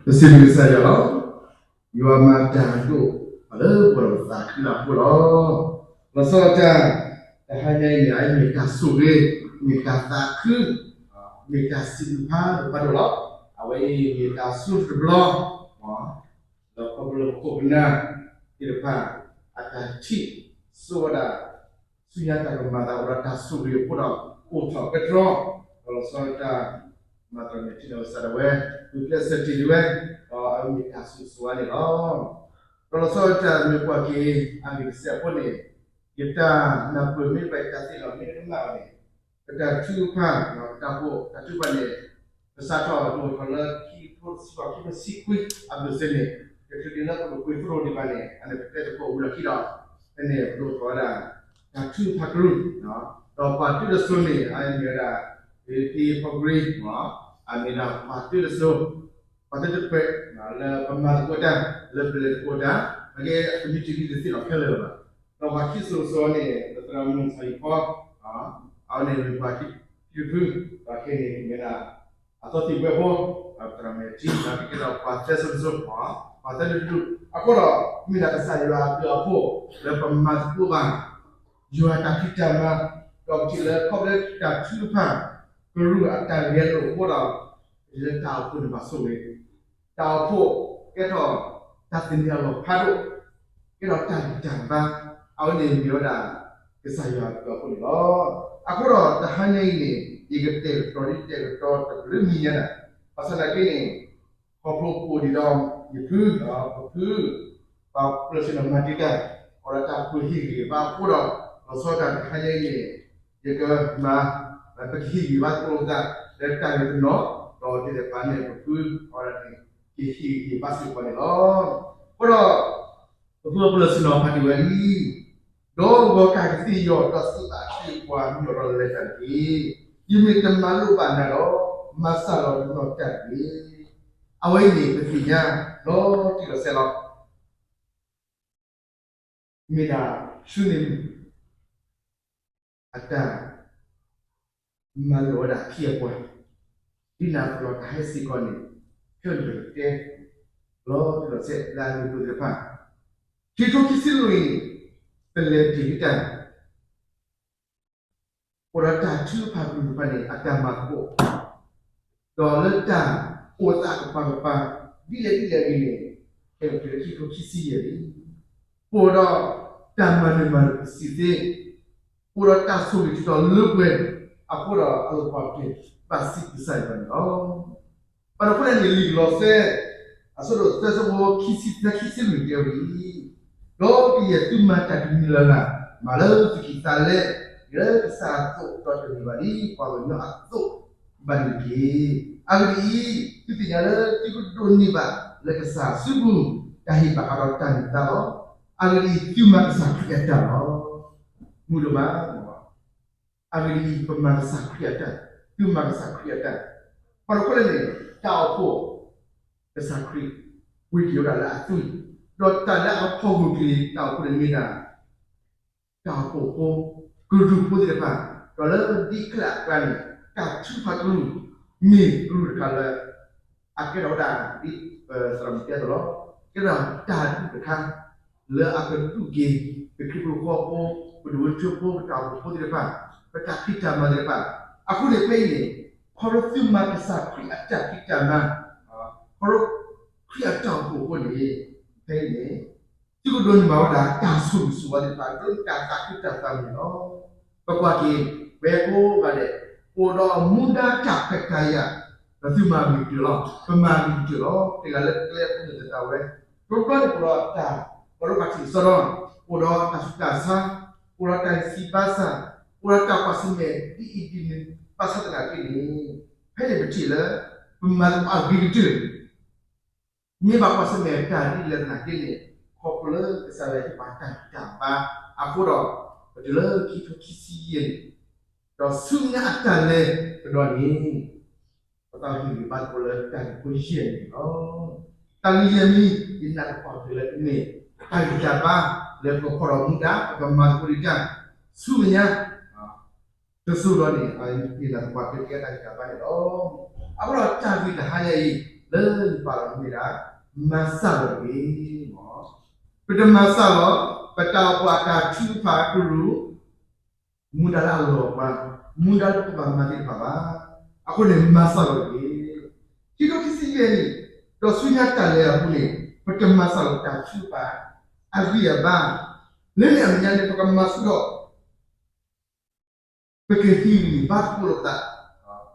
ပစံးဘျုးကစၢ်ယွၤလီၤ. ယွၤမၤတၢ်ဒိၣ်လၢပဂီၢ်ဒီးပသးခုလၢအဃိလီၤ. လီၤဆီဒၣ်တၢ်, တဟါညါအံၤန့ၣ် အမ့ၢ်တၢ်ဆိၣ်ဂ့ၤ, မ့ၢ်တၢ်သးခု, မ့ၢ်တၢ်စံးဘျုးဖးဒိၣ်ဖးဒိၣ်လီၤ. အဝဲအံၤမ့ၢ်တၢ်ဆိၣ်ဂ့ၤတဘျီ လၢပခိၣ်ပနၢ်သ့ၣ်တဖၣ် အတၢ်ထံၣ်ဆိဝဲဒၣ် ဆူညါတၢ်ကမၤသးအိၣ်ဒီးတၢ်ဆိၣ်ဂ့ၤအဃိဒီး အိၣ်ထီၣ်ကတြီ, ဒီးလီၤဆီဒၣ်တၢ်မၤသးမဲာ်ထံလီၤကစၢ်ဒၣ်ဝဲ ဂုာ်ကျဲးစၢးတ့ၢ်ဒံးဝဲ, ဒီးအဝဲမ့ၢ်တၢ်ဆိၣ်ဂ့ၤဆိၣ်ဝါန့ၣ်လီၤ. ဒီးလီၤဆီဒၣ်တၢ်မ့ၢ်ကွၢ်က့ၤ အဂ့ၢ်တစဲးဖိန့ၣ်, ယတၢ်နၢ်ပၢၢ်မ့ၢ်တဘၣ် ယတၢ်သ့ၣ်နီၣ်မ့ၢ်တကမၣ်ဘၣ်န့ၣ်, ပတၢ်ထုကဖၣ် ပတၢ်ဖိ တၢ်ထုကဖၣ်န့ၣ် ပစးထီၣ်ဒိၣ်ထီၣ်လၢခံကထိတဆံဃိး ခံကထိတဆံခွံအဘၢၣ်စၢၤန့ၣ်, ယချုးဒံးလၢပကပှ့ၤသရိာ်ဒံးဘၣ်န့ၣ် အန့ၣ်ပတဲသကိးဝံၤလီၢ်ခံဒီး ဖဲန့ၣ်ပဒိၣ်ထီၣ်ဝဲဒၣ် တၢ်ထုကဖၣ်ကရူၢ်, ဒီးပှၤတုတစိၤန့ၣ် အမ့ၢ်ဝဲဒၣ် ဖံဖံဖီကရံ, အမ့ၢ်ဒၣ်ပှၤတုတစိၤ, ပှၤတတကွဲး လၢပမၤသကိးတၢ် လၢပလဲၤသကိးတၢ်, အကဲ committee တသ့ၣ်နီၣ်ခဲလၢာ်လၢၤဘၣ်. ဒီးပှၤခံစိၤစိၤန့ၣ် ပသရၣ်မုၣ်စီၤယံၤဖီ, အဝဲန့ၣ်မ့ၢ်ပှၤခံဖု, ဒီးခဲအံၤန့ၣ်မ့ၢ်ဒၣ် အသီသံၣ်ဘှဲဖိ, ဒီးပသရၣ်မဲာ်ထံ ဒီးကကဲထီၣ်ပှၤသၢစိၤတစိၤ, ပှၤသၢဒူၣ်တဒူၣ်, အဃိဒီး မ့ၢ်ဒၣ်ကစၢ်ယွၤအဘျုးအဖှိၣ် လၢပမၤသကိးဘၣ် ယွၤတၢ်ဖံးတၢ်မၤ, ဒီးပထံၣ်လၢခီဖျိလၢတၢ်ထုကဖၣ်ကရူၢ်အတၢ်ဂဲၤလိာ်အဃိဒီး ပထံၣ်လၢတၢ်အိၣ်ဖှိၣ်န့ၣ်ဘၣ်ဆိၣ်ဂ့ၤ, တၢ်အိၣ်ဖှိၣ်ကဲထီၣ်တၢ်သန့ၤအလီၢ်ဖးဒိၣ်, ကဲထီၣ်တၢ်ဂံၢ်တၢ်ဘါ, အဝဲန့ၣ်မ့ၢ်ဝဲဒၣ် ကစၢ်ယွၤအဘျုးအဖှိၣ်န့ၣ်လီၤ. အဃိဒီးတဟါညါအံၤန့ၣ် ယကတဲာ်ကတီၤဒ်တဲာ်ကတီၤတဘျုးမံၤညါဒၣ်, ဘၣ်ဆၣ်သနာ်က့န့ၣ် ခီဖျိပအိၣ်ဒံးဒီးယဖု, ပဖု ပှၤပၢၤဆ့ၣ်နီၤမၤတံာ်တာ် အဝဲဒၣ်တၢ်ပၢၤဟ့ၣ်ဂံၢ်ဘါအဃိဒီး လီၤဆီဒၣ်တၢ်တဟါညါအံၤန့ၣ် ယကမၤ ပကဟ့ၣ်ဂံၢ်ဘါသကိးလိာ်သး လၢတၢ်ဂ့ၢ်တနီၤ, ဒီးဒ်လဲၣ်ပာ်န့ၣ် ပဖု အဝဲဒၣ်န့ၣ် ကဟ့ၣ်ဂံၢ်ဘါစ့ၢ်ကီးန့ၣ်လီၤ. အဃိဒီး ပဖုပၢၤဆ့ၣ်နီၤဖးတံၢ်ဝဲဒ်အံၤ, ဒီးဂီၤကၢ်ကသ့ၣ်ယီၤ ဒီးစံးဘၣ်စ့ၢ်ကီးမုၢ်အီၤဒီးလၢတၢ်တက့ၢ်, ယမ့ၢ်တမၤလိာ်ဘၣ်နၤဒီး မၤစၢ်လီၤတနီၤတၢ်တဂ့ၤ. အဝဲအံၤန့ၣ် ပသ့ၣ်ညါလီၤတံၢ်လီၤဆဲးလီၤ. မ့ၢ်ဒၣ်ဆူန့ၣ် အတၢ်မၤလိာ်ဝဲဒၣ်အခံအပှၤ, ဒ်န့ၣ်အသိးဒီးတၢ်ဟဲစ့ၢ်ကီးန့ၣ် ခဲအံၤပကတဲလီၤတံၢ်လီၤဆဲးလၢအဂ့ၢ်အကျိၤသ့ၣ်တဖၣ်, ခံကထိခံဆံလွံၢ်အံၤန့ၣ် ပလဲၤတ့ၢ်လံတၢ် အိၣ်ဒီးတၢ်ထုကဖၣ်ကရူၢ်တဖၣ်န့ၣ် အတၢ်မၤသကိး ဒီးလၢတၢ်အိၣ်သးကပၤကပၤ ဒ်လဲၣ်ဒ်လဲၣ်အဂ့ၢ်န့ၣ် ခဲအံၤပတုၤလၢခံကထိခံဆံယဲၢ်လံ. ပအိၣ်ဒီးတၢ်မၤနၢၤမၤရံပစံးသ့, ပအိၣ်ဒီးတၢ်ဆိၣ်ဂ့ၤထုးထီၣ်လၢပှဲၤ, အဃိဒီးအလီၢ်ပှၤက့ၤဘၣ်စံးကစၢ်ယွၤန့ၣ်လီၤ. ဘၣ်ဆၣ်အဃိန့ၣ်န့ၣ် လံာ်လီၤစဲ အဆၢဒိၣ်သၢ ဆၢဖိခံဆံသၢ ခံဆံလွံၢ်တဲဝဲဒ်အံၤ, ဒီးကယဲၢ်သုမၤတၢ်တမံၤလၢ်လၢ် မၤလၢသုကံၢ်သးလဲ, လၢကစၢ်အသိးဒီးတန့ၢ်ဘၣ်ဒ်ပှၤကညီအသိးဘၣ်န့ၣ်တက့ၢ်. အဂ့ၢ်ဒ်အံၤ, သုသ့ၣ်ညါလၢသုကဒိးန့ၢ်ဘၣ်လၢကစၢ်အစုပူၤ တၢ်ဟ့ၣ်ဘၣ်ဃးဒီးတၢ်န့ၢ်သါလီၤ. အဂ့ၢ်ဒ်အံၤ, သုမၤကစၢ်ခရံာ်အတၢ်လီၤ. မုာ်ဒိၣ်မး အဂ့ၢ်ဒ်အံၤ, ပမၤကစၢ်ခရံာ်အတၢ်, သုမၤကစၢ်ခရံာ်အတၢ်. ပှၤတခီလဲၣ်န့ၣ် တၢ်အိၣ်ဖှိၣ် ကစၢ်ခရံာ် ပှ့ၤက့ၤဝဲဒၣ်လၢအသွံၣ်, ဒီးတၢ်လၢအဖီၣ်ဂၢၢ်ကျၢၤတၢ်အိၣ်ဖှိၣ်န့ၣ်မ့ၢ်ဒၣ် တၢ်အိၣ်ဖှိၣ်ဖိ ကရူၢ်ဖိသ့ၣ်တဖၣ်, ဒီးလၢဒ်ခဲလၢာ်အကျါန့ၣ် တၢ်ထုကဖၣ်ကရူၢ် မ့ၢ်ကရူၢ်တခါလၢ အကဲထီၣ်ဝဲဒၣ်ဒ်ပသရၣ်မုၣ်တဲအသိးလီၤ. ကဲထီၣ်တၢ်ဒူၣ်တခါ လၢအကဒူၣ်က့ၤ ပခရံာ်ဖိဖိ ပဒူၣ်ဖိထၢဖိ ပတၢ်အိၣ်ဖှိၣ်ဖိသ့ၣ်တဖၣ်, ပတၢ်ဖံးတၢ်မၤသ့ၣ်တဖၣ်. အဃိန့ၣ်ဖဲအံၤန့ၣ် ခီဖျိသုမၤကစၢ်ခရံာ်အတၢ်ဖံးတၢ်မၤ, ခီဖျိခရံာ်အတၢ်အိၣ်ဖှိၣ်အဃိန့ၣ် ဖဲအံၤန့ၣ် သုကဒိးန့ၢ်ဘၣ်ဝဲဒၣ်တၢ်ဆိၣ်ဂ့ၤဆိၣ်ဝါသ့ၣ်တဖၣ်, ဒိးန့ၢ်တၢ်သးခုတၢ်သးမုာ်လီၤ. ပကွၢ်က့ၤ ပဝဲကိးဂၤဒဲး ပအိၣ်ဒီးမူဒါတၢ်ခွဲးတၢ်ယာ်, ဒီးသုမၤဂ့ၤကတၢၢ်လီၤ, ပမၤဂ့ၤကတၢၢ်လီၤ. တဂၤလၢကျဲအဃိန့ၣ်သတးဝဲ, တဘျီန့ၣ်အိၣ်ဒီးတၢ် ပှၤရိဖးထံၣ်စီဒီ, အိၣ်ဒီးတၢ်ဆူးတၢ်ဆါ, အိၣ်ဒီးတၢ်ဂံၢ်စၢ်ဘါစၢ်, အိၣ်ဒီးတၢ်ကွၢ်ဆၢၣ်မဲာ်ဒ်အံၤဒ်နုၤ, ဘၣ်ဆၣ်သနာ်က့န့ၣ် ဖဲန့ၣ်ပထံၣ်လၢ ပမၤသကိးအဂ့ၤကတၢၢ် မ့ၢ်ဘၣ်ကွၢ်ဆၢၣ်မဲာ်တၢ်ဒ်လဲၣ်သနာ်က့န့ၣ်, ခီဖျိလၢကစၢ်ယွၤဟ့ၣ်ပှၤတၢ်ဂံၢ်တၢ်ဘါအဃိဒီး, ပတုၤလၢခံကထိခံဆံယဲၢ်န့ၣ်, ဒီးဆူညါအတၢ်လဲၤကဒီးန့ၣ်, ပသးဟ့ၣ်ဂံၢ်ဘါသကိးလၢတၢ်ဂ့ၢ်ဖိယဲၢ်န့ၣ်လီၤ. တၢ်ဂ့ၢ်ယဲၢ်မံၤ ယနာ်သပှၢ်ကတၢၢ်လၢကမ့ၢ် တၢ်ဂံၢ်တၢ်ဘါ လၢပကဖီၣ်ထီၣ်မူဒါ ပကမၤသကိးဒံးတၢ် ဆူညါ တစိၤဒီးန့ၣ် ယနာ်သပှၢ်ကတၢၢ်ကဲတၢ်ဂံၢ်တၢ်ဘါန့ၣ်လီၤ. အဃိဒီးတၢ်ဂ့ၢ်တဟါညါအံၤ လၢယပာ်လီၤမ့ၢ်ဒၣ် မၤစၢ်လီၤတဂ့ၤ. ပတမၤစၢ်လီၤ ပတၢ်အိၣ်ဖှိၣ်အတၢ်ထုကဖၣ်ကရူၢ် မူဒါလၢအလီၢ်အပှၤ, မူဒါလၢပကဘၣ်မၤသ့ၣ်တဖၣ်ဘၣ်. အဃိန့ၣ် မၤစၢ်လီၤတဂ့ၤ. ခံကထိခံဆံယဲၢ်နံၣ်, ဒီးဆူညါတၢ်လဲၤအပူၤန့ၣ် ပတမၤစၢ်လီၤပတၢ်ထုကဖၣ် အဂံၢ်အဘါ, လၢန့ၣ်အမဲာ်ညါန့ၣ် ပကမၤဆူၣ်ထီၣ် ပကဟ့ၣ်ဂံၢ်ဘါသကိးလိာ်ပ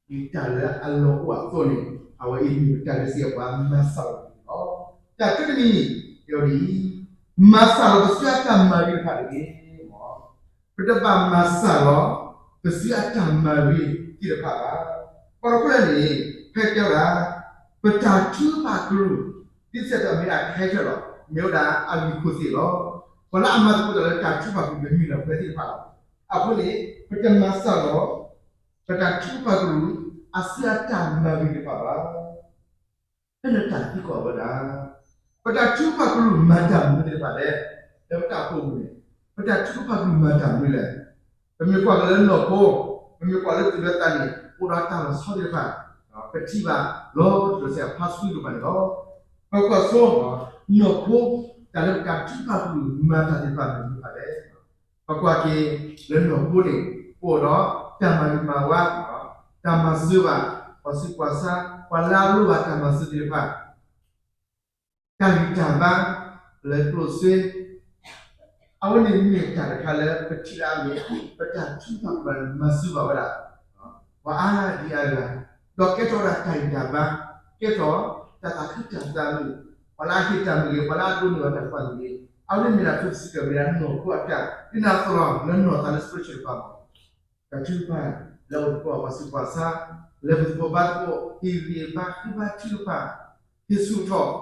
သး ဒ်တၢ်လၢအလီၢ်အိၣ်အသိးန့ၣ် အဝဲအံၤမ့ၢ်ပတၢ်လၢစံးအပှၤ မၤစၢ်လီၤတဂ့ၤလီၤ. တၢ်တမံၤန့ၣ် တဲဝဲဒ်အံၤ, မၤစၢ်လီၤပစုအတၢ်မၤဂ့ၤတဖၣ်တဂ့ၤ. ပတဘၣ်မၤစၢ်လီၤ ပစုအတၢ်မၤဂ့ၤသ့ၣ်တဖၣ်ဘၣ်. ပှၤတခီလဲၣ်န့ၣ် ဖဲတဲဝဲဒၣ် ပတၢ်ထုကဖၣ်ကရူၢ် ဒ်စဲးပမ့ၢ်ဒၣ်ခဲထဲလီၤ မ့ၢ်ဝဲဒၣ်အဂ့ၢ်ခိၣ်သ့ၣ်လီၤ. ပှၤလၢအမၤသကိးတၢ်လၢတၢ်ထုကဖၣ်ကရူၢ် မ့ၢ်မ့ၢ်လၢပှဲၤသ့ၣ်တဖၣ်လီၤ. အဃိန့ၣ် ပတမၤစၢ်လီၤ ပတၢ်ထုကဖၣ်ကရူၢ် အစုအတၢ်မၤဂ့ၤတဖၣ်ဘၣ်. ဖဲန့ၣ်တၢ်သံကွၢ်ဝဲဒၣ် ပတၢ်ထုကဖၣ်ကရူၢ်မၤတၢ်မနုၤသ့ၣ်တဖၣ်လဲၣ်. လၢပတၢ်အိၣ်ဖှိၣ်ပူၤန့ၣ် ပတၢ်ထုကဖၣ်ကရူၢ်မၤတၢ်မနုၤလဲၣ်. ပမ့ၢ်ကွၢ်က့ၤလၢနီၢ်ခိ ပမ့ၢ်ကွၢ်လၢသူၣ်လၢသးန့ၣ် အိၣ်ဒီးတၢ်လီၤဆီသ့ၣ်တဖၣ် ပထံၣ်ဘၣ်လီၤတံၢ်လီၤဆဲးအဖါဆူဒိၣ်မးန့ၣ်လီၤ. ပကွၢ်စိ နီၢ်ခိ တၢ်လၢပတၢ်ထုကဖၣ်ကရူၢ်မၤတၢ်သ့ၣ်တဖၣ်မနုၤသ့ၣ်တဖၣ်လဲၣ်. ပကွၢ်က့ၤလၢနီၢ်ခိန့ၣ် ပအိၣ်ဒီးတၢ်မၤဂ့ၤမၤဝါ တၢ်မၤစၢၤဘၣ် ပှၤဆူးပှၤဆါ ပှၤလၢအလိၣ်ဘၣ်တၢ်မၤစၢၤသ့ၣ်တဖၣ် တၢ်ဂံၢ်တၢ်ဘါ လၢကျိၣ်စ့ အဝဲန့ၣ်မ့ၢ်တၢ်တခါလၢပထံၣ်အါမ့ၢ် ပတၢ်ထုကဖၣ်ကရူၢ်န့ၣ် မၤစၢၤဘၣ်ဝဲဒၣ် ပှၤအါဒံအါဂၤ ဒီးကဲထီၣ်ဝဲဒၣ်တၢ်ဂံၢ်တၢ်ဘါ ကဲထီၣ်တၢ်သးခုတၢ်သးမုာ် ပှၤလၢအဟ့ၣ်တၢ်မ့ၢ်ဂ့ၤ ပှၤလၢအဒိးန့ၢ်ဘၣ်တၢ်တဖၣ်မ့ၢ်ဂ့ၤ အဝဲန့ၣ်မ့ၢ်ဒၣ် ပစံးကဲဝဲဒၣ်နီၢ်ခိအတၢ် ဒ်န့ၣ်အသိးလီၤ လၢနီၢ်သးလၢ spiritual တဖၣ်မ့ၢ် တၢ်ထုကဖၣ် လၢအအိၣ်သကိးပှၤဆူးပှၤဆါ လၢပသကိးဘါသကိး ဟ့ၣ်ဂံၢ်ဘါဃ့ဘါထုကဖၣ် ဟ့ၣ်ဆူၣ်ထီၣ်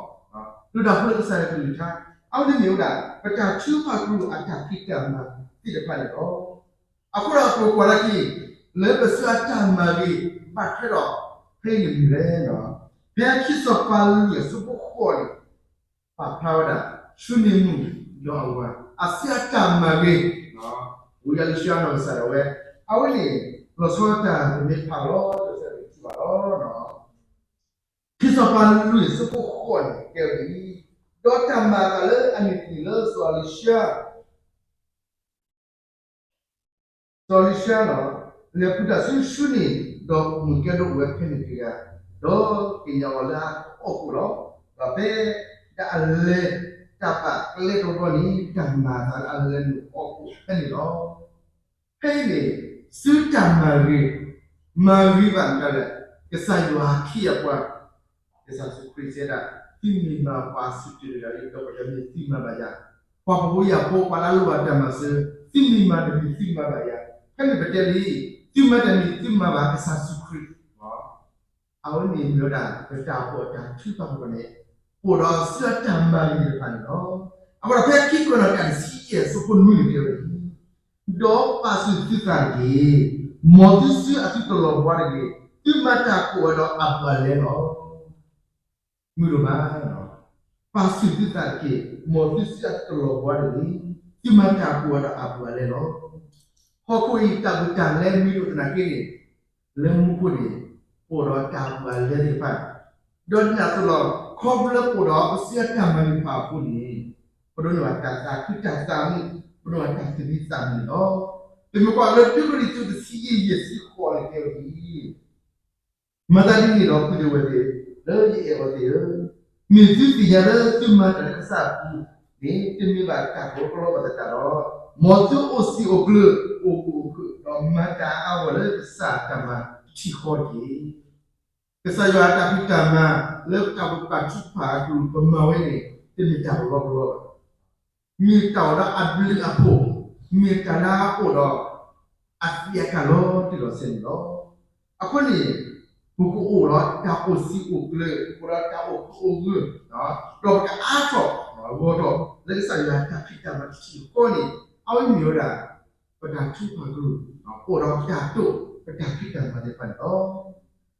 ဒုၣ်ဒါဖိလၢကစၢ်ယွၤကလုၢ်ကထါ အဝဲန့ၣ်မ့ၢ်ဝဲဒၣ် ပတၢ်ထုကဖၣ်ကရူၢ်အတၢ်ဖံးတၢ်မၤသ့ၣ်တဖၣ်န့ၣ်လီၤ. အဃိဒီးပကွၢ်လၢခံ လၢပစုအတၢ်မၤဂ့ၤ ဘၣ်ထွဲဒီး ဖဲအံၤန့ၣ်မနုၤလဲၣ်. ဖဲခံစီၤပၤလွံၢ်အဆၢဖိဃိးန့ၣ် ပာ်ဖျါဝဲဒၣ် ၡူနံၤမုၣ်ဒီးအဝၤ အစုအတၢ်မၤဂ့ၤ ဝံယၡါယၤနီၢ်ကစၢ်ဒၣ်ဝဲ အဝဲန့ၣ် လီၤဆီဒၣ်တၢ်ပမ့ၢ်ဖးလီၤ တစဲးပထံၣ်ဘၣ်လီၤ. ခံစီၤပၤလွံၢ်အဆၢဖိဃိးန့ၣ် တဲဝဲဒ်အံၤ, ဒီးတၢ်မၤအသးလၢအမ့ၢ်တနံၤလၢစီၤအ့လံၡါ စီၤအ့လံၡါ လဲၤဃုာ်တၢ်ဆူၡူနံၤ, ဒီးမုၣ်ကဲဒိၣ်အိၣ်ဝဲဖဲန့ၣ်တဂၤ, ဒီးက့ၤညါအီၤလၢအကအီၣ်ခိၣ်လီၤ. ဒီးဖဲဒၣ်အလဲၤတၢ်ဘၣ်ကျဲတဘျီန့ၣ် တၢ်မၤအသးလၢအလဲၤနုာ်အီၣ်ခိၣ်ဖဲန့ၣ်လီၤ. ဖဲအံၤန့ၣ် စုတၢ်မၤဂ့ၤ, မၤဂ့ၤဘၣ်မတၤလဲၣ်, ကစၢ်ယွၤအခ့အပှၤ, ကစၢ်ယ့ၣ်ၡူးခရံာ်စံးဝဲဒၣ်, သုမ့ၢ်မၤပှၤအစုထွဲတဂၤအံၤ ဒီးပတမ့ၢ်သုမၤဘၣ်ယၤ, ပှၤပှၤဖိယာ်ဖိ ပှၤလၢအလိၣ်ဘၣ်တၢ်မၤစၢၤ, သုမ့ၢ်မၤတမ့ၢ်သုမၤဘၣ်ယၤ, ဖဲန့ၣ်ပတဲလံ, သုမၤတၢ်န့ၣ် သုမၤဘၣ်ကစၢ်ယ့ၣ်ၡူးခရံာ် အဝဲန့ၣ်မ့ၢ်ဝဲဒၣ် ပတၢ်အိၣ်ဖှိၣ်အတၢ်ထုကဖၣ်န့ၣ် အိၣ်ဒီးစုအတၢ်မၤဂ့ၤတဖၣ်န့ၣ်လီၤ. အဃိဒီးဖဲခံကွဲးနီၣ်တၢ်တဆံယဲၢ်အဆၢဖိနွံန့ၣ်တဲဝဲဒ်အံၤ, ဒီးပာ်ဆူၣ်သုသးတက့ၢ်, မ်သုစုအသုတလီၤဘှါတဂ့ၤ, သုမၤတၢ်ကအိၣ်ဝဲဒီးအဘူးအလဲလီၤ. မုာ်ဒိၣ်မး, ပာ်ဆူၣ်သုသးတက့ၢ်, မ်သုစုအသုတလီၤဘှါတဂ့ၤ, သုမၤတၢ်ကအိၣ်ဝဲဒီးအဘူးအလဲလီၤ. ဟီၣ်ခိၣ်အံၤတၢ်ဘူးတၢ်လဲမ့ၢ်ဒိၣ်သနာ်က့န့ၣ် လၢမူခိၣ်န့ၣ် ပအိၣ်ဒီးတၢ်ဘူးအလဲသ့ၣ်တဖၣ်, ဒီးဒ်န့ၣ်အသိးလီၤ ခီဖျိလၢပအိၣ်ဒီးပစုအတၢ်မၤဂ့ၤတဖၣ်အဃိန့ၣ် ပဒိးန့ၢ်ဘၣ်တၢ်သးခုတၢ်သးမုာ်, ပဒိးန့ၢ်ဘၣ်တၢ်သူၣ်မံသးမုာ်န့ၣ်လီၤ. ပမ့ၢ်ကွၢ်လၢတုကရံၣ်သူးတဆံယဲၢ်ယဲၢ်ဆံဃိးန့ၣ်တဲဝဲဒ်အံၤ, မၤသးဒ်န့ၣ်ဒီး ပုၢ်ဝဲၢ်သ့ၣ်ဧၢ, လၢယအဲၣ်အီၤသ့ၣ်ဧၢ, မ့ၢ်သုသ့ၣ်ညါလၢသုမၤတၢ်လၢကစၢ်အပူၤန့ၣ် တမ့ၢ်ဘၣ်တၢ်ကလီကလီဘၣ်သတးဒီး, မ်သုအိၣ်စံာ်အိၣ်ကျၢၤ အိၣ်ဃူအိၣ်ဖိး ဒီးမၤတၢ်အါဂီၢ်လၢကစၢ်အတၢ်မၤတထံၣ်ဃီတက့ၢ်. ကစၢ်ယွၤအတၢ်ဖံးတၢ်မၤလၢတၢ်အိၣ်ဖှိၣ်ထုကဖၣ်အကရူၢ်ပမၤဝဲန့ၣ် တမ့ၢ်တၢ်ကလီကလီဘၣ်. မ့ၢ်တၢ်အိၣ်ဒီးအဘျုးအဖှိၣ်, မ့ၢ်တၢ်လၢအအိၣ်ဒီးအသံးအကာ်လီၤတံၢ်လီၤဆဲးန့ၣ်လီၤ. အဃိန့ၣ် ပကအိၣ်ဒီးတၢ်အိၣ်စံာ်အိၣ်ကျၢၤ, ပကအိၣ်ဒီးတၢ်အိၣ်ဃူအိၣ်ဖိး, ဒီးပကအါထီၣ်ဂီၢ်ထီၣ်လၢကစၢ်ယွၤအတၢ်ဖံးတၢ်မၤတထံၣ်ဃီန့ၣ် အဝဲမ့ၢ်ဝဲဒၣ် ပတၢ်ထုကဖၣ်ကရူၢ် အိၣ်ဒီးတၢ်တိာ် ပတၢ်ဖံးတၢ်မၤသ့ၣ်တဖၣ်န့ၣ်လီၤ.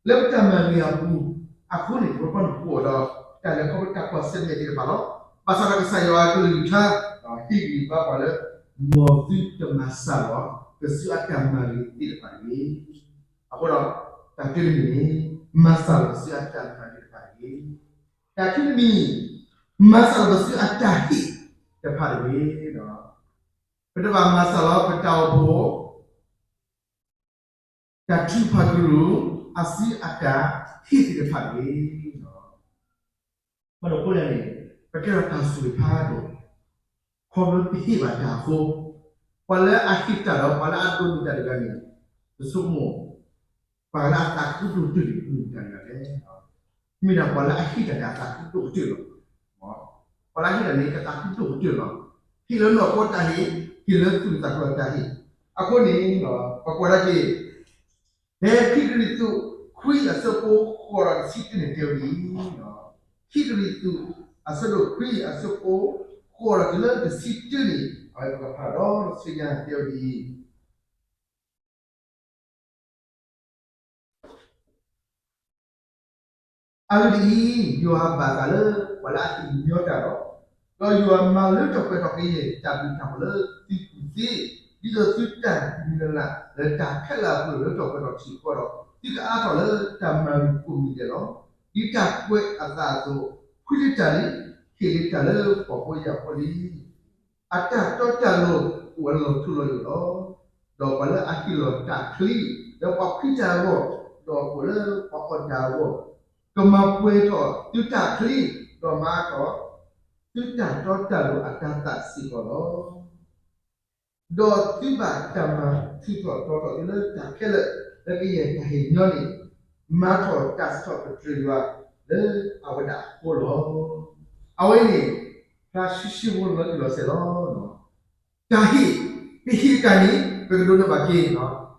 လၢပတၢ်မၤဂ့ၤအပူၤအဃိန့ၣ် ပကဘၣ်အိၣ်ဒီး တၢ်လဲၤခီဖျိတၢ်ကွၢ်ဆၢၣ်မဲာ်သ့ၣ်တဖၣ်လီၤ. ဘၣ်ဆၣ်ဒီးကစၢ်ယွၤအကလုၢ်ကထါ ဟ့ၣ်ဂံၢ်ဘါပှၤလၢ မ်သုတမၤစၢ်လီၤ ပစုအတၢ်မၤဂ့ၤသ့ၣ်တဖၣ်တဂ့ၤ. အဃိဒီး တၢ်တမံၤန့ၣ် မၤစၢ်လီၤပစုအတၢ်မၤဂ့ၤ တၢ်ခံတမံၤ, မၤစၢ်လီၤပစုအတၢ်ဟ့ၣ်တဖၣ်တဂ့ၤ. ပတဘၣ်မၤစၢ်လီၤပတၢ်အိၣ်ဖှိၣ် တၢ်ထုကဖၣ်ကရူၢ် အစုအတၢ်ဟ့ၣ်သ့ၣ်တဖၣ်တဂ့ၤ. ဘၣ်မနုၤအဃိလဲၣ်န့ၣ်, ပကဲထီၣ်တၢ်ဆိၣ်ဂ့ၤဖးဒိၣ်, ခီဖျိပဟ့ၣ်ဘၣ်တၢ်အဃိ, ပှၤလၢအဟ့ၣ်တၢ်ဒီးပှၤလၢအဒိးန့ၢ်တၢ်တဂၤန့ၣ်, ပဆိကမိၣ် ပှၤလၢအသးခုဒိၣ်ကတၢၢ်န့ၣ် မ့ၢ်မတၤတဂၤလဲၣ်. မ့ၢ်ဒၣ်ပှၤလၢအဟ့ၣ်တၢ်န့ၣ် အသးခုဒိၣ်ကတၢၢ်လီၤ. ပှၤလၢအဟ့ၣ်တၢ်န့ၣ် ကသးခုဒိၣ်ကတၢၢ်လီၤ. ဟ့ၣ်လၢနီၢ်ခိတၢ်ဟ့ၣ်, ဟ့ၣ်လၢသူၣ်လၢသးတၢ်ဟ့ၣ်. အဃိန့ၣ်, ပကွၢ်ဒၣ်က့ၤ ဖဲခံကရံၣ်သူး ခွံအဆၢဖိဃိးဒီးတဆံတၢန့ၣ်တဲဝဲဒ်အံၤ, ခံကရံၣ်သူး အဆၢဒိၣ်ခွံ အဆၢဖိဃိးဒီး တုၤလၢတဆံတၢန့ၣ်, အဝဲပကဖးဒီးဆူညါတဲဝဲဒ်အံၤ, အဂ့ၢ်ဒ်အံၤ, ယွၤဘၣ်သးလၢပှၤလၢအဟ့ၣ်ညီတၢ်လီၤ. ဒီးယွၤမၤလၢထီၣ်ပှဲၤထီၣ်ကယဲၢ်တၢ်ဘျုးတၢ်ဖှိၣ်လၢသုပူၤသ့, ဒ်သိးသုတၢ်မုၢ်လၢ်လၢ်လၢတၢ်ခဲလၢာ်အပူၤလၢထီၣ်ပှဲၤထီၣ်ထံၣ်ဃီဒီး, သုကအါထီၣ်လၢတၢ်မၤဂ့ၤကိးမံၤဒဲးလီၤ. ဒ်တၢ်ကွဲးအသးအသိး, ဖှံလံတၢ်လံ, ဟ့ၣ်လံတၢ်လၢပှၤဖိယာ်ဖိလံ. အတၢ်တီတၢ်လိၤအိၣ်ဝဲလီၤထူလီၤယိာ်လီၤ. ဒီးပှၤလၢအဟ့ၣ်လီၤတၢ်ချံ, ဒီးပှၤဖှံတၢ်အဂီၢ်, ဒီးအိၣ်လၢပှၤအီၣ်တၢ်အဂီၢ်, ကမၤပှဲၤထီၣ်သုတၢ်ချံ, ဒီးမၤအါထီၣ်သုတၢ်တီတၢ်လိၤအတၤသၣ်စ့ၢ်ကီးလီၤ. ဒီးသုဘၣ်တၢ်မၤထုးထီၣ်တီထီၣ်သုလၢတၢ်ခဲလၢာ်လၢကယဲၢ်တၢ်ဟ့ၣ်ညီန့ၣ်, မၤထီၣ်တၢ်စံးထီၣ်ပတြၢၤယွၤလၢအဝဲဒၣ်အဃိလီၤ. အဝဲန့ၣ် ဖျါဆှံဆှံဖိလၢာ်လီၤဆဲးလီၤ. တၢ်ဟ့ၣ်, ပဟ့ၣ်တၢ်န့ၣ် ပကဒိးန့ၢ်ဘၣ်က့ၤ,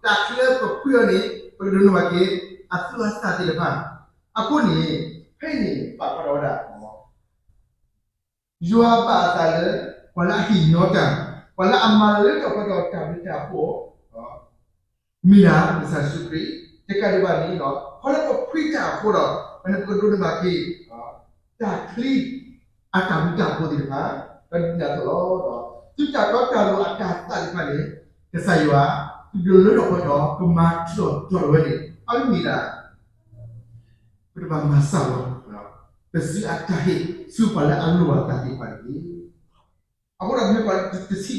တၢ်ချံလၢပဖှံအီၤန့ၣ် ပကဒိးန့ၢ်ဘၣ်က့ၤ အသူအသၣ်သ့ၣ်တဖၣ်. အဃိန့ၣ် ဖဲန့ၣ်ပာ်ဖျါထီၣ်ဝဲဒၣ် ယွၤဘၣ်အသးလၢ ပှၤလၢအဟ့ၣ်ညီတၢ်, ပှၤလၢအမၤလၢထီၣ်ပှဲၤထီၣ်တၢ်ဘျုးတၢ်ဖှိၣ် မ့ၢ်ဒၣ်ကစၢ်ယ့ၣ်ၡူးခရံာ်, တကးဒံးဘၣ်န့ၣ်, ခီလၢပဖှံတၢ်အဃိဒီး ပကဒိးန့ၢ်ဘၣ်က့ၤ တၢ်ချံ အတၢ်ဘျုးတၢ်ဖှိၣ်သ့ၣ်တဖၣ်, ဒီးဒ်န့ၣ်အသိးလီၤ. သုတၢ်တီတၢ်လိၤအတၤသၣ်သ့ၣ်တဖၣ်န့ၣ် ကစၢ်ယွၤ ကဒုးလၢထီၣ်ပှဲၤထီၣ် ကမၤထူးထီၣ်တီထီၣ်ဝဲန့ၣ် အဝဲမ့ၢ်ဒၣ် ပတဘၣ်မၤစၢ်လီၤ ပစုအတၢ်ဟ့ၣ် ဆူပှၤလၢအလိၣ်ဘၣ်တၢ်သ့ၣ်တဖၣ်တက့ၢ်. အဃိဒီးမ့ၢ်ပှၤတဆံခံန့ၣ် တဲဝဲဒ်အံ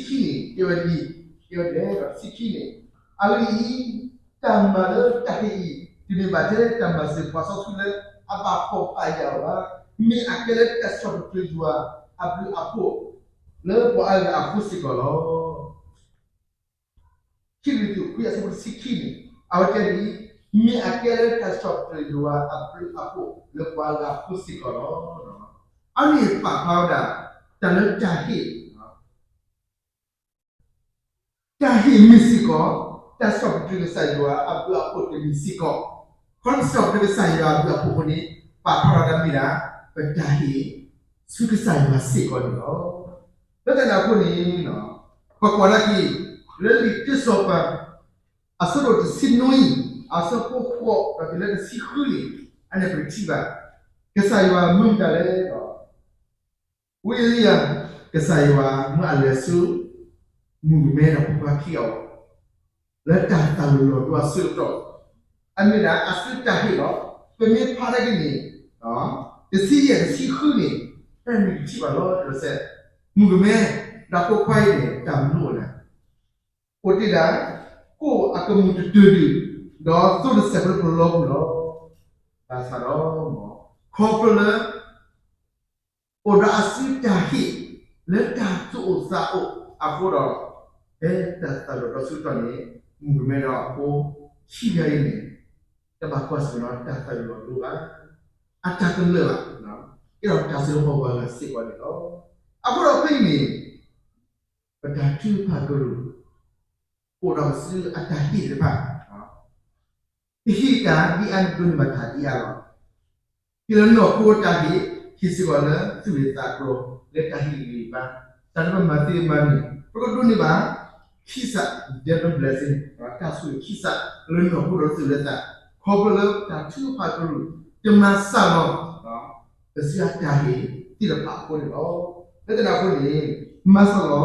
ၤ, တဲဝဲဒ်လဲၣ်ဒီး တဆံခံန့ၣ်, အဂ့ၢ်ဒ်အံၤ, တၢ်မၤလၢတၢ်ဟ့ၣ်အံၤ တမ့ၢ်ဘၣ်ထဲတၢ်မၤစၢၤပှၤစီဆှံလၢအဘၣ်ဖှီၣ်ဘၣ်ယာ်ဘၣ်, မ့ၢ်အကဲလၢတၢ်စံးထီၣ်ပတြၢၤယွၤအဘျုးအဖှိၣ် လၢပှၤအါဂၤအဃိစ့ၢ်ကီးလီၤ. ခံကရံၣ်သူး ခွံအဆၢဖိတဆံခံန့ၣ် အဝဲတဲဒ်အံၤ, မ့ၢ်အကဲလၢတၢ်စံးထီၣ်ပတြၢၤယွၤအဘျုးအဖှိၣ်လၢပှၤအါဂၤအဃိစ့ၢ်ကီးလီၤ. အဝဲန့ၣ်ပာ်ဖျါဝဲဒၣ် တၢ်လၢတၢ်ဟ့ၣ် တၢ်ဟ့ၣ်မ့ၢ်စ့ၢ်ကီး တၢ်စံးထီၣ်ပတြၢၤကစၢ်ယွၤအဘျုးအဖှိၣ်တမံၤစ့ၢ်ကီး, ခီလၢပစံးထီၣ်ပတြၢၤကစၢ်ယွၤအဘျုးအဖှိၣ်အဃိန့ၣ် ပာ်ဖျါထီၣ်ဝဲဒၣ်မ့ၢ်ဒၣ် ပတၢ်ဟ့ၣ်ဆူကစၢ်ယွၤစ့ၢ်ကီးန့ၣ်လီၤ. လၢတၢ်န့ၣ်အဃိန့ၣ် ပကွၢ်ဒၣ်က့ၤ လၢလံာ်တၢစီၤပၤ အဆၢဒိၣ်တဆံနွံ အဆၢဖိဃိးဒီးတုၤလၢတဆံဃုန့ၣ် အန့ၣ်ပကထံၣ်ဘၣ် ကစၢ်ယွၤမၢမတၤလဲၣ်ဒီး ဝံအ့လံယၤ ကစၢ်ယွၤမၢအလဲၤဆူ မုၣ်ကမဲဒီးဖိခွါခံဂၤအအိၣ် လၢတၢ်သးလီၤဒိအဆၢကတီၢ်, အမ့ၢ်ဒၣ်အစုတၢ်ဟ့ၣ်လီၤ. ပမ့ၢ်ဖးဒၣ်က့ၤန့ၣ် တဆံယဲၢ်တဆံဃုန့ၣ် ဖဲန့ၣ်ပထံၣ်ဘၣ်လီၤတံၢ်လီၤဆဲး, မုၣ်ကမဲဒီးဖိခွါအံၤန့ၣ် တၢ်မနုၤအိၣ်လဲၣ်. အိၣ်တ့ၢ်ဒၣ် ကိၣ်အကမူၣ်တတၢၢ်ဒုၣ် ဒီးသိတစဲးဖိလၢပလီပူၤလီၤ. ဘၣ်ဆၣ်ဒီး ခီဖျိလၢ အိၣ်ဒီးအစုတၢ်ဟ့ၣ် လၢတၢ်သူၣ်အိၣ်သးအိၣ်အဃိဒီး ဖဲတၢ်သးလီၤဒိအဆၢကတီၢ်န့ၣ် မုၣ်ကမဲဒီးအဖိခံဂၤအံၤန့ၣ် တဘၣ်ကွၢ်ဆၢၣ်မဲာ်ဒီးတၢ်သးလီၤဒိဘၣ်, အတၢ်တလၢာ်ဘၣ်, ကဲထီၣ်တၢ်စံးလၢပှၤဂၤစ့ၢ်ကီးန့ၣ်လီၤ. အဃိဒီးဖဲအံၤန့ၣ် ပတၢ်ထုကဖၣ်ကရူၢ် အိၣ်ဒီးပစုအတၢ်ဟ့ၣ်တဖၣ် ပဟ့ၣ်တၢ်ဒ်အါ ပဒိးန့ၢ်ဘၣ်တၢ်ဒ်အါလီၤ. ဟ့ၣ်လၢနီၢ်ခိတၢ်ဟ့ၣ်, ဟ့ၣ်စ့ၢ်ကီးလၢသူၣ်ဂ့ၤသးကျိၤ လၢတၢ်ဟ့ၣ်ဂံၢ်ဟ့ၣ်ဘါ, တၢ်လၢပမၤသ့မၤန့ၣ် ပကဒိးန့ၢ်ဘၣ် ခံစး double blessing တၢ်ဆိၣ်ဂ့ၤခံစး လၢနီၢ်ခိဒီးသူၣ်လၢသး, ခီဖျိလၢတၢ်ထုကဖၣ်ကရူၢ် တမၤစၢ်လီၤ ပစုအတၢ်ဟ့ၣ်သ့ၣ်တဖၣ်အဃိန့ၣ်လီၤ. လၢတၢ်န့ၣ်အဃိန့ၣ် မၤစၢ်လီၤ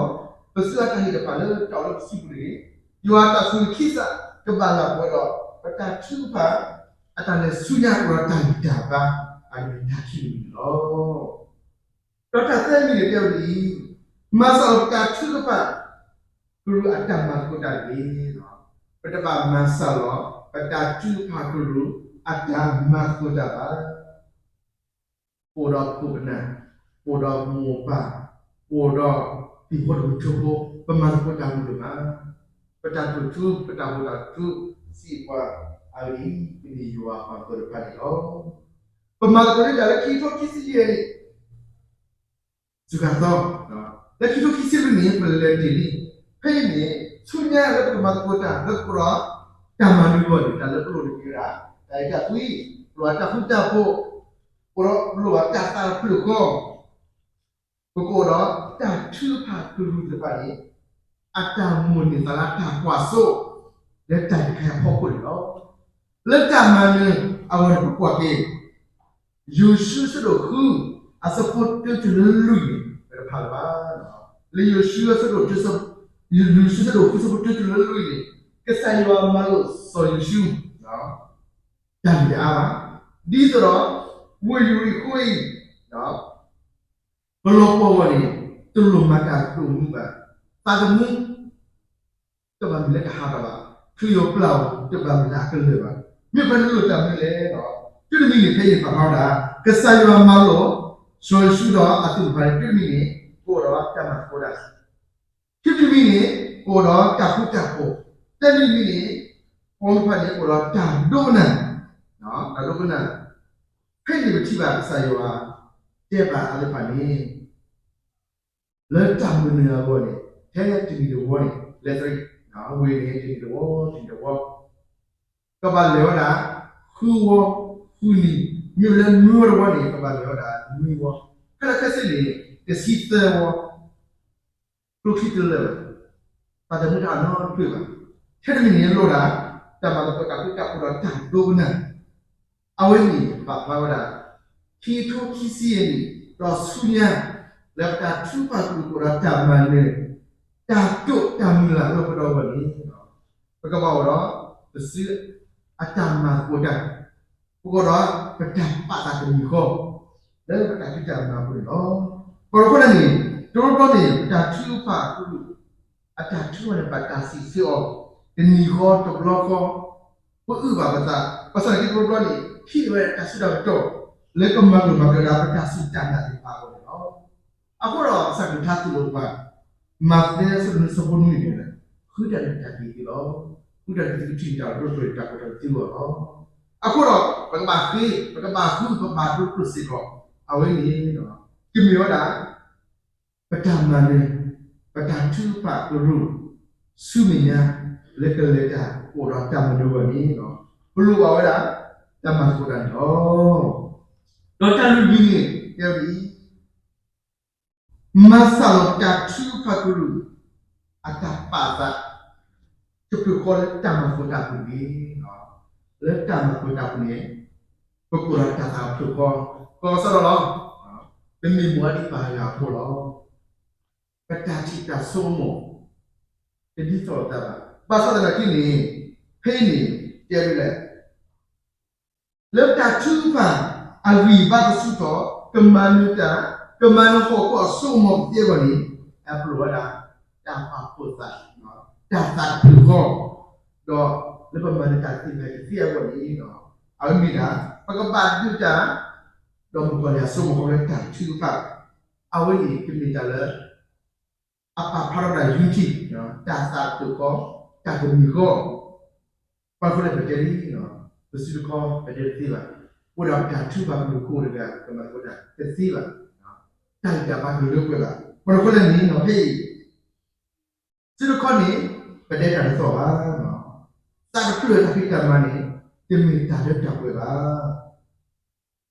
ပစုအတၢ်ဟ့ၣ်တဖၣ်လၢတၢ်အိၣ်လၢပစုပူၤတဂ့ၤ, ယွၤအတၢ်ဆိၣ်ဂ့ၤခံစး ကဘၣ်လၢပှဲၤဒီး ပတၢ်ထုကဖၣ် အတၢ်လဲၤဆူညါအိၣ်ဒီးတၢ်ဂံၢ်တၢ်ဘါ ပကဘၣ်မ့ၢ်တၢ်ခံမံၤန့ၣ်လီၤ. ဒီးတၢ်သၢမံၤန့ၣ်တဲဝဲဒ်အံၤ, မၤစှၤလီၤပတၢ်ထုကဖၣ်ကရူၢ်အတၢ်မၤသကိးတၢ်တဂ့ၤ. ပတဘၣ်မၤစှၤလီၤ ပတၢ်ထုကဖၣ်ကရူၢ်အတၢ်မၤသကိးတၢ်ဘၣ်. ပအိၣ်ဒီးခိၣ်ပနၢ်, ပအိၣ်ဒီးမိၢ်ပၢ်, ပအိၣ်ဒီးဟံၣ်ဖိတမုၢ်ဖိ, ပမၤသကိးတၢ်မုာ်ဒိၣ်မး, ပတၢ်တိာ်ထူ, ပတၢ်ဟူးတၢ်ထူ, စံးပှၤအဂ့ၢ်, ပမ့ၢ်ယွၤအပှၤကတိၤတဖၣ်န့ၣ်လီၤ. ပမၤသကိးတၢ်လၢခံကထိခံဆံယဲၢ်န့ၣ် စှၤကသီ, လၢခံကထိခံဆံလွံၢ်န့ၣ် ပလဲၤတ့ၢ်လံ. ဖဲအံၤန့ၣ် ဆူညါလၢပကမၤသကိးတၢ် လၢပကအိၣ်ဒီးတၢ်မၤနၢၤအဂီၢ်န့ၣ် တၢ်လၢပလိၣ်န့ၣ်မ့ၢ်ဝဲဒၣ် တၢ်အဲၣ်တၢ်ကွံ, ပလိၣ်ဘၣ်တၢ်ဃူတၢ်ဖိး, ပလိၣ်ဘၣ်တၢ်သးတဖျၢၣ်ဃီ, ပကအိၣ်ဒီးတၢ်ထုကဖၣ်ကရူၢ်တဖၣ်န့ၣ် အတၢ်မိၣ်န့ၢ်သးလၢတၢ်ကွၢ်စိ လၢတၢ်အံၤတခါအံၤအဖီခိၣ်န့ၣ်လီၤ. လၢတၢ်မၤနၢၤအဂီၢ်န့ၣ် ပကွၢ်က့ၤ ယိၤၡူအဆၢဒိၣ်ဃု အဆၢဖိတၢတုၤလၢလွံၢ်န့ၣ် ပတဖးလၢၤဘၣ်. လၢယိၤၡူအဆၢဒိၣ်တၢ, ယိၤၡူအဆၢဒိၣ်ဃု အဆၢဖိတၢတုၤလၢလွံၢ်န့ၣ် ကစၢ်ယွၤမၤလိာ်စီၤယိၤၡူ တၢ်ဂ့ၢ်တအါဘၣ်. ဒ်သိးဒီး ဝ့ၢ်ယရံၣ်ဃိအံၤ ကလီၤပှီၢ်ဂီၢ်န့ၣ် တလိၣ်မၤတၢ်ဒိၣ်မုၢ်ဘၣ်. သးသမူ တဘၣ်မ့ၢ်လၢတဟးထီၣ်ဘၣ်, ချုးယီၤပျၢ်အီၤ တဘၣ်မ့ၢ်လၢအကလၢာ်ဘၣ်. မ့ၢ်ပှၤနလိၣ်တၢ်မနုၤလဲၣ်ဒီး တုၤတမံၤန့ၣ် ဖဲအံၤပာ်ဖျါဝဲဒၣ် ကစၢ်ယွၤမၤလိာ် စီၤယိၤၡူဒီးအသုးတဖၣ်န့ၣ် တုၤတမံၤန့ၣ် ကအိၣ်ဒီးတၢ်မၤသကိးတၢ်, ခံမံၤတမံၤန့ၣ် ကအိၣ်ဒီးတၢ်ဃူတၢ်ဖိး, သၢမံၤတမံၤန့ၣ် ကိးမုၢ်တဖၣ်န့ၣ် ကအိၣ်ဒီးတၢ်ဒိကနၣ်, တၢ်ဒိကနၣ်. ဖဲန့ၣ်ပထံၣ်ဘၣ်ကစၢ်ယွၤ တဲဘၣ်အသးတဖၣ်န့ၣ် လၢတၢ်မၤနၢၤအဂီၢ်န့ၣ် ထဲတနံၤတဝီန့ၣ် လဲၤသရံး, ဝ့ၢ်န့ၣ် တနံၤတဝီ တနံၤတဝီ ကဘၣ်လဲၤဝဲဒၣ် ဃုဝီ ဃုနံၤ, မ့ၢ်လၢနွံဝီတဝီန့ၣ် ကဘၣ်လဲၤဝဲဒၣ်နွံဝီ, ခဲလၢာ်ခဲဆ့န့ၣ် တဆံသၢဝီ ကျိချံတလၢာ်ဘၣ်, သးသမူတအိၣ်နီတဖျၢၣ်ဘၣ်. ထဲတမံၤန့ၣ် လိၣ်ဒၣ် တၢ်မၤသကိးတၢ်ဃူတၢ်ဖိးဒီးတၢ်ဒိကနၣ်. အဝဲန့ၣ် ပာ်ဖျါဝဲဒၣ် ခံကထိခံဆံယဲၢ်နံၣ် ဒီးဆူညါ လၢပတၢ်ထုကဖၣ်ကရူၢ်ကအိၣ်ဒီးတၢ်မၤနၢၤ တၢ်တိာ်တၢ်မုၢ်လၢ်လၢပဒီဂီၢ်န့ၣ် ပကဘၣ်အိၣ်ဒီး ပစု အတၢ်မၤသကိးတၢ်, ပကအိၣ်ဒီးပတၢ်ပာ်သးတမံၤဃီ လၢပတၢ်ဖံးတၢ်မၤအပူၤန့ၣ်လီၤ. ပှၤတခီန့ၣ်န့ၣ် တဘျီဘျီန့ၣ် ပတၢ်ထုကဖၣ်အကရူၢ် အတၢ်ထုကဖၣ်န့ၣ် ဘၣ်တၢ်စံးဆၢအီၤ တနံၤဃီတဘျီဃီ ပအုၣ်ဘၣ်ပသး, ဘၣ်ဆၣ်သနာ်က့တဘျီဘျီန့ၣ် ဟံးန့ၢ်ဝဲတၢ်စုတၢ်ကတီၢ် လၢကမၤလိာ်မၤကၤဒၣ်ပတၢ်စူၢ်တၢ်နာ်သ့ၣ်တဖၣ်အဂီၢ်န့ၣ်လီၤ. အဃိဒီးကစၢ်ကလုၢ်ကထါသိၣ်လိပှၤ မးသဲအဆၢဒိၣ်နွံဆၢဖိနွံန့ၣ် ဃုတၢ်န့ၣ်တၢ်က့ၤသ့လီၤ. ဃုတၢ်န့ၣ်သုကထံၣ်တၢ်ဒိၣ်ထီၣ်တၢ်ကီတၢ်ခဲသုဂီၢ်လီၤ. အဃိဒီး ပကဘၣ်ဃ့, ပကဘၣ်ဃု, ပဘၣ်ဒိတၢ်စ့ၢ်ကီး, အဝဲန့ၣ် ကမ့ၢ်ဝဲဒၣ် ပတၢ်မၤနၢၤ, ပတၢ်ထုကဖၣ်ကရူၢ် ဆူမဲာ်ညါ လၢကလဲၤတၢ်အိၣ်ဒီးတၢ်မၤနၢၤအဂီၢ်န့ၣ် ပလိၣ်ဘၣ်ဝဲဒၣ် တၢ်မၤသကိးတၢ်န့ၣ်လီၤ. ဒီးတၢ်လွံၢ်မံၤန့ၣ် တဲဝဲဒ်အံၤ မၤစှၤလီၤတၢ်ထုကဖၣ်ကရူၢ် အတၢ်ပာ်သး တဖျၢၣ်ဃီလၢတၢ်မၤသကိးတၢ်အပူၤတက့ၢ်. လၢတၢ်မၤသကိးတၢ်အပူၤန့ၣ် ပကိးဒီးတၢ်သးတဖျၢၣ်ဃီ, ကီၢ်ကစီဒီလီၤ. ပမ့ၢ်မိၢ်အဒံးပၢ်အဂၤအဖိလီၤ. ပတၢ်ထံၣ်တၢ်ဆိကမိၣ် တဒ်သိးလိာ်သးဘၣ်. ဘၣ်ဆၣ်သနာ်က့န့ၣ် ဖဲအံၤန့ၣ် တဲဒ်လဲၣ် လၢတၢ်ထုကဖၣ်အဂံၢ်ဘါတစုထီၣ် ကမၤနၢၤတၢ်, ကမၤနၢၤဟီၣ်ခိၣ်အစိကမီၤကသ့အဂီၢ်န့ၣ် အပလိၣ်ဝဲဒၣ် တၢ်ပာ်ဖှိၣ်သး, တၢ်သးတဖျၢၣ်ဃီ, ဒီးလၢပမၤနၢၤတၢ်သ့ၣ်တဖၣ်ကသ့အဂီၢ်န့ၣ် အဝဲမ့ၢ်ဒၣ် ပကဘၣ်ဒုးတၢ် ဒီးမုၣ်ကီၢ်န့ၣ်အစိကမီၤဃီလၢတၢ်ထုကဖၣ်, အဝဲန့ၣ်ကမ့ၢ်တၢ်လၢ အပာ်ဖျါထီၣ်ဝဲဒၣ် unity, တၢ်သးတဖျၢၣ်ဃီ, တၢ်တမံၤဃီ, ပှၤတခီလဲၣ်ပတဲလံ, ပစုတခီပတဲတသ့ဘၣ်, အိၣ်ဒၣ်ပတၢ်ထုကဖၣ်ကရူၢ်ခိၣ်တဂၤ ကမၤသကိးတၢ်တသ့ဘၣ်, တၢ်ဂံၢ်တၢ်ဘါကလၢပှဲၤဘၣ်, ပှၤတခီလဲၣ်န့ၣ် ဖဲအံၤ စုတခီန့ၣ် ပတဲတၢ်တသ့ဘၣ်, သးတဖျၢၣ်တၢ်ဖံးတၢ်မၤန့ၣ် တမ့ၢ်တၢ်လၢတၢ်ပှဲၤဘၣ်.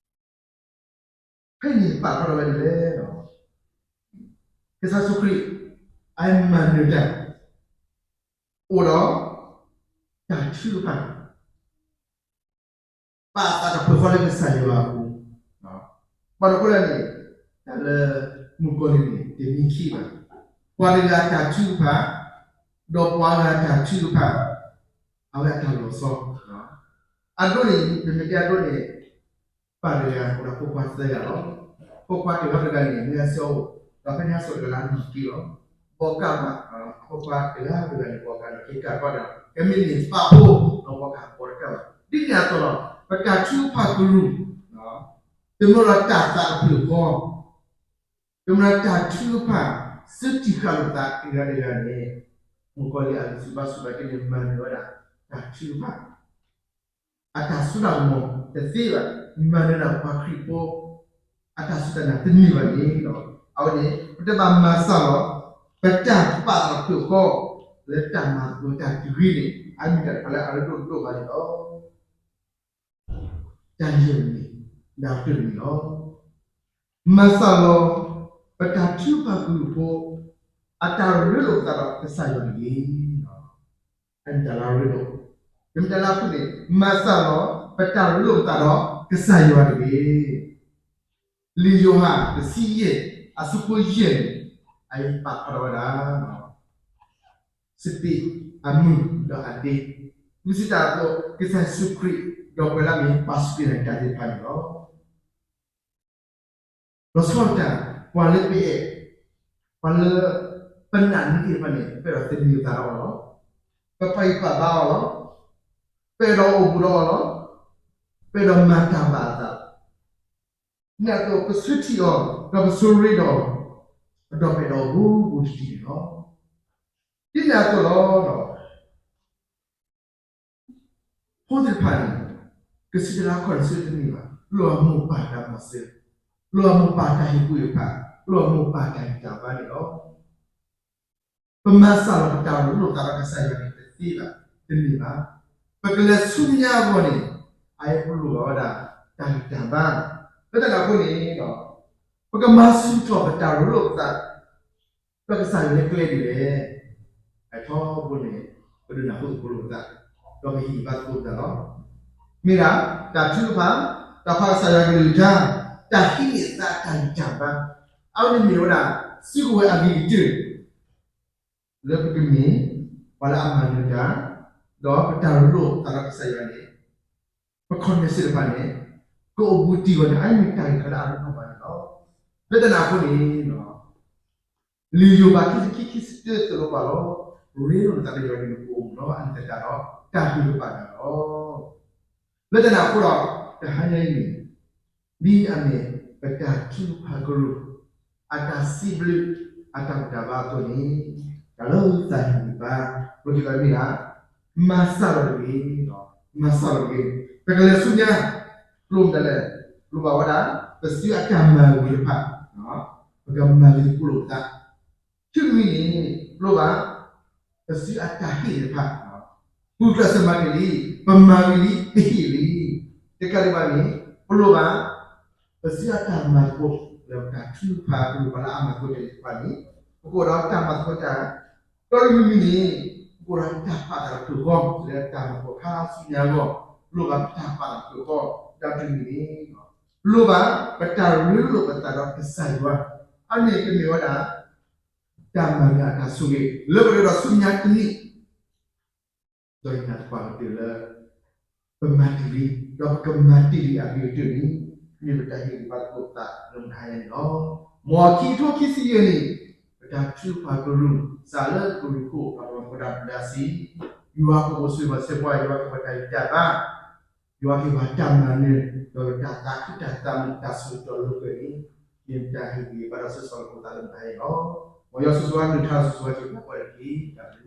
ဖဲန့ၣ်ပာ်ဖျါထီၣ်ဝဲဒ်လဲၣ်, ကစၢ်ယ့ၣ်ၡူးခရံာ် အမၤနၢၤတၢ် အိၣ်ဒီး တၢ်ထုကဖၣ် ပာ်သးတဖျၢၣ်ဃီလၢကစၢ်ယွၤအပူၤ, ပှၤတခီလဲၣ်န့ၣ် တၢ်လၢမုၣ်ကီၢ်န့ၣ်န့ၣ် တမံခံဘၣ်, ပှၤတဂၤတၢ်ထုကဖၣ်, ဒီးပှၤဂၤတၢ်ထုကဖၣ်, အဝဲအတၢ်လီၤဆီ, အဒိန့ၣ် ပမ့ၢ်တဲအဒိန့ၣ် ပၢ်တဂၤအိၣ်ဒီးဖိခွါသၢဂၤလီၤ. ဖိခွါတဂၤတဂၤန့ၣ် မ့ၢ်အဆၢအိၣ် ဒီးဖဲန့ၣ်အဆၢတဂၤလၢအနီၢ်က့လီၤ. ဘီကၢ်ဘၣ် ဖိခွါတဂၤတဂၤန့ၣ် ဘီကၢ်ဒီးက့ၤကၢ်ကီဒီး ကမ့ၢ်န့ၣ်ပာ်အိၣ်ဒီးဘီကၢ်ဘီတကၢ်ဘၣ်. ဒ်န့ၣ်အသိးလီၤ ပတၢ်ထုကဖၣ်ကရူၢ် တမ့ၢ်ဒီးတၢ်သးအဖျၢၣ်ဃီ တမ့ၢ်ဒီးတၢ်ထုကဖၣ် စုတံၢ်ဃာ်လိာ်သးတဂၤတဂၤန့ၣ် မုၣ်ကီၤလံၢ်အဂံၢ်ဆူၣ်ဘါဆူၣ်ဘၣ်က့န့ၣ် မၤနၢၤဝဲဒၣ် တၢ်ထုကဖၣ် အတၢ်စိတၢ်ကမီၤတသ့ဘၣ်. မၤနၢၤဒၣ်ပှၤခရံာ်ဖိ အတၢ်စူၢ်တၢ်နာ်တန့ၢ်ဘၣ်န့ၣ်လီၤ. အဝဲန့ၣ် ပတဘၣ်မၤစှၤလီၤ ပတၢ်ပာ်သးဖျၢၣ်ဃီ လၢတၢ်မၤသကိးတၢ်တဂ့ၤန့ၣ် အမ့ၢ်တၢ်တခါလၢအရ့ဒိၣ်ဒိၣ်ဘၣ်န့ၣ်လီၤ. တၢ်ယဲၢ်မံၤ လၢအကတၢၢ်တမံၤလီၤ. မၤစှၤလီၤ ပတၢ်ထုကဖၣ်ကရူၢ်ဖိ အတၢ်ရ့လိာ်ပသးဒီးကစၢ်ယွၤတဂ့ၤ. အမ့ၢ်တၢ်လၢအရ့ဒိၣ်, တမ့ၢ်တၢ်လၢအဖုၣ်န့ၣ် မၤစှၤလီၤ ပတၢ်ရ့လိာ်ပသးဒီးကစၢ်ယွၤတဂ့ၤ. လံာ်ယိၤဟၣ်တဆံယဲၢ် အဆၢဖိယဲၢ်န့ၣ် အအံၤပာ်ဖျါထီၣ်ဝဲဒၣ် စပံးအမုၢ်ဒီးအဒ့, မုၢ်ဆ့ၣ်တၢ်အသိး ကစၢ်ယ့ၣ်ၡူးခရံာ် ဒီးပှၤလၢအမ့ၢ်ပာ်စူၢ်က့ၤနာ်က့ၤတၢ်သ့ၣ်တဖၣ်န့ၣ်လီၤ. လီၤဆီဒၣ်တၢ် ပှၤလၢပအဲၣ် ပှၤလၢပနာ်န့ၢ်သ့ၣ်တဖၣ်န့ၣ် ပအဲၣ်ဒိးသန့ၤသးဒီးအီၤလီၤ. ပပာ်ဂံၢ်ပာ်ဘါအီၤလီၤ. ပအဲၣ်ဒိးအိၣ်ဘူးဒီးအီၤလီၤ. ပအဲၣ်ဒိးမၤတၢ်ဘၣ်အသး နာ်အသိးပဆၢထံၣ်အီၤ ဒီးပဆိၣ်ဂ့ၤဒီးအီၤ ဒီးပအဲၣ်ဒိးအိၣ်ဘူးဘူးတံၢ်တံၢ်န့ၣ်လီၤ. ဒ်န့ၣ်အသိးလီၤ. ဖိသ့ၣ်တဖၣ်န့ၣ် ကစံးတၢ်လၢအခီၣ်န့ၣ် ဆၢတန့ၢ်ဘၣ်, လိၣ်အမိၢ်ပၢ်တၢ်မၤစၢၤ, လိၣ်အမိၢ်ပၢ်တၢ်ဟ့ၣ်ကူၣ်ဟ့ၣ်ဖး, လိၣ်အမိၢ်ပၢ်တၢ်ဂံၢ်တၢ်ဘါန့ၣ်လီၤ. ပမၤစှၤလီၤပတၢ်ရ့လိာ်သးဒီးကစၢ်ယွၤန့ၣ် တသ့ဘၣ်, တန့ၢ်ဘၣ်. ပကလဲၤဆူညါအဂီၢ်န့ၣ် အအံၤပလိၣ်ဘၣ်ဝဲဒၣ် တၢ်ဂံၢ်တၢ်ဘါ, လၢတၢ်န့ၣ်အဃိန့ၣ် ပကမၤဆူၣ်ထီၣ်ပတၢ်ရ့လိာ်ပသး ဒီးကစၢ်ယွၤလၢကျဲဒ်လဲၣ်. အထီဘိန့ၣ် ပဒိးနၢ်ဟူသကိးလိာ်ပသး, ဒီးပဟ့ၣ်ဂံၢ်ဘါသကိးပသးလီၤ. မ့ၢ်ဒၣ် တၢ်ထုကဖၣ်, တၢ်ဖးကစၢ်ယွၤကလုၢ်ကထါ, တၢ်ဟံးန့ၢ်သးတၢ်ဂံၢ်တၢ်ဘါ, အဝဲန့ၣ်မ့ၢ်ဝဲဒၣ် စုကဝဲၤအဂ့ၤကတၢၢ် လၢပကမ့ၢ် ပှၤလၢအမၤနၢၤတၢ်, ဒီးပတၢ်ရ့လိာ်သးဒီးကစၢ်ယွၤန့ၣ် ပခီၣ်န့ၣ်စ့ၢ်တဖၣ်န့ၣ် ကအိၣ်ဘူးတံၢ်အဂီၢ်န့ၣ် အအံၤမ့ၢ်တၢ်ဂ့ၢ်တခါလၢအရ့ဒိၣ်ဘၣ်န့ၣ်လီၤ. လၢတၢ်န့ၣ်အဃိန့ၣ် လံာ်ယိၤဘး ခံဆံခံ ခံဆံတၢ သိၣ်လိပှၤလီၤ. ရ့လိာ်နသးဒီးယွၤန့ၣ် နကအိၣ်မုာ်လီၤ. အန့ၣ်သတးဒီး တၢ်ဂ့ၤကဘၣ်နၤလီၤ. လၢတၢ်န့ၣ်အဃိဒီး တဟါညါအံၤန့ၣ် ဒ်အမ့ၢ်ပတၢ်ထုကဖၣ်ကရူၢ် အတၢ်စံးဘျုး အတၢ်ဘူၣ်တၢ်ဘါအသိးန့ၣ် တၢ်လၢသးဟ့ၣ်ဂံၢ်ဘါ ပက့ၤလီၤမ့ၢ်ဒၣ် မၤစှၤလီၤတဂ့ၤ, မၤစှၤလီၤတဂ့ၤ. ပကလဲၤဆူညါ လိၣ်မတၤလဲၣ်, လိၣ်ဘၣ်ဝဲဒၣ် ပစုအတၢ်မၤဂ့ၤတဖၣ် ပကမၤဂ့ၤသကိးလိာ်ပသး ခံမံၤန့ၣ် လိၣ်ဘၣ် ပစုအတၢ်ဟ့ၣ်တဖၣ်, ပူၤဖျဲးစၢၤမၤတ့ၢ်လံ, ပမၤဂ့ၤလံ, ပဟ့ၣ်လံ. တကးဒံးဘၣ်န့ၣ် ပလိၣ်ဘၣ် ပစုအတၢ်မၤသကိး လၢပတၢ်ထုကဖၣ်ကရူၢ်ပှၤလၢအမၤသကိးတၢ်သ့ၣ်တဖၣ်န့ၣ် ပကအိၣ်ဒီးတၢ်မၤသကိးတၢ် ဒီးတမံၤမံၤန့ၣ် ပကအိၣ်ဒီးတၢ်ပာ်သးတဖျၢၣ်ဃီ လၢတၢ်မၤသကိးခါဆူညါအဂီၢ် လိၣ်ဘၣ်ပတၢ်ပာ်သးတဖျၢၣ်ဃီ ဒီးတမံၤန့ၣ် လိၣ်ဘၣ်ပတၢ်ရ့လိာ်ပသးဒီးကစၢ်ယွၤ, အန့ၣ်ကမ့ၢ်ဝဲဒၣ် တၢ်မၤနၢၤအတၢ်ဆိၣ်ဂ့ၤ လၢပကဒီးဆူညါတနံၣ် ဒီးယနာ်သပှၢ်ကတၢၢ်လၢ ပမၤတ့ၢ်လံ, ဒီးပကမၤတ့ၢ်လံအဂ့ၤကတၢၢ်န့ၣ် မ့ၢ်ပတၢ်ဟ့ၣ်ဂံၢ်ဘါသကိးပသးလၢမုၢ်တဟါညါန့ၣ်လီၤ. မ်ခံကထိခံဆံယဲၢ်နံၣ် ပတၢ်ထုကဖၣ်ကရူၢ် စးလၢကရူၢ်ခိၣ် ပှၤကမၤသကိးတၢ်ဘျုးစံး, ယွၤကအိၣ်ဆိးဝဲစ့ၢ်ကီး ယွၤကပတၢ်ဂံၢ်တၢ်ဘါ ယွၤက့ၤပှၤတၢ်မၤနၢၤ ဒီးပတၢ်သးခုတၢ်သးမုာ်တၢ်ဆၢကတီၢ်လၢပှဲၤန့ၣ် မ့ၢ်ပတၢ်ဟ့ၣ်ဂံၢ်ဘါဒီးဆၢကတီၢ်လိာ်ပသးလၢမုၢ်တဟါညါန့ၣ်လီၤ. မ်ယွၤဆိၣ်ဂ့ၤဆိၣ်ဝါနုၢ်ထါ ဆိၣ်ဂ့ၤဆိၣ်ဝါက့ၤပှၤကိးဂၤဒဲးတက့ၢ်. တၢ်ဘျုး